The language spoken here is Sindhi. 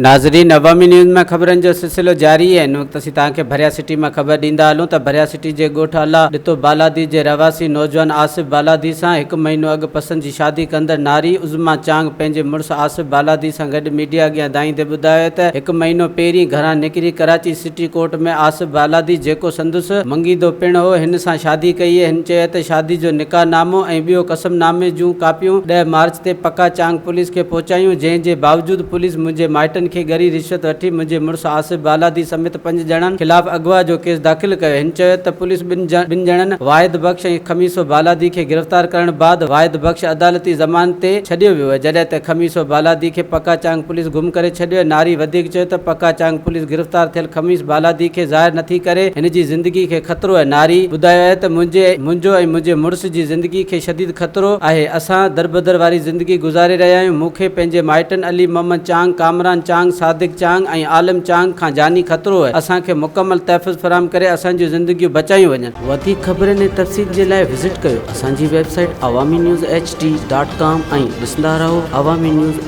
ناظرين عوامي نيوز مان خبرن جو سلسلو جاري آهي هن وقت اسين توهان کي ڀريا سٽي مان خبر ڏيندا هلون ته ڀريا سٽي جي ڳوٺ الله ڏتو بالادي جي رهواسي نوجوان آصف بالادي سان هڪ مهينو اڳ پسند جي شادي ڪندڙ ناري عظميٰ چانگ پنهنجي مڙس آصف بالادي سان گڏ ميڊيا اڳيان دانهيندي ٻڌايو ته هڪ مهينو پهرين گهران نڪري ڪراچي سٽي ڪورٽ ۾ آصف بالادي جيڪو سندس مڱيندو پڻ هو هن سان شادي ڪئي هن چيو ته شادي جو نڪاح نامو ۽ ٻيو قسم نامي جون ڪاپيون 10 مارچ تي پڪا چانگ پوليس کي پهچايون جنهن جي باوجود پوليس منهنجي مائٽن کي ڳري رشوت وٺي منهنجي مڙس آصف بالادي سميت پنج ڄڻن خلاف اغوا جو ڪيس داخل ڪيو هن چيو ته پوليس ٻن ڄڻن واحد بخش ۽ خميسو بالادي کي گرفتار ڪرڻ بعد واحد بخش عدالتي ضمانت تي ڇڏيو ويو جڏهن ته خميسو بالادي کي پڪا چانگ پوليس گم ڪري ڇڏيو ناري وڌيڪ چيو ته پڪا چانگ پوليس گرفتار ٿيل خميس بالادي کي ظاهر نٿي ڪري هن جي زندگي کي خطرو آهي ناري ٻڌايو آهي ته منهنجي منهنجو ۽ منهنجي مڙس جي زندگي کي شديد خطرو آهي اسان دربدر واري زندگي گذاري رهيا آهيون مون کي پنهنجي مائٽن علي محمد چانگ ڪامران چانگ صادق چانگ ۽ عالم چانگ کان جاني خطرو آهي اسان کي مڪمل تحفظ فراهم ڪري اسان جون زندگيون بچايون وڃن. وڌيڪ خبرن ۽ تفصيل جي لاء وزٽ ڪيو اسان جي website Awami news H D dot com ۽ ڏسندا رهو عوامي نيوز.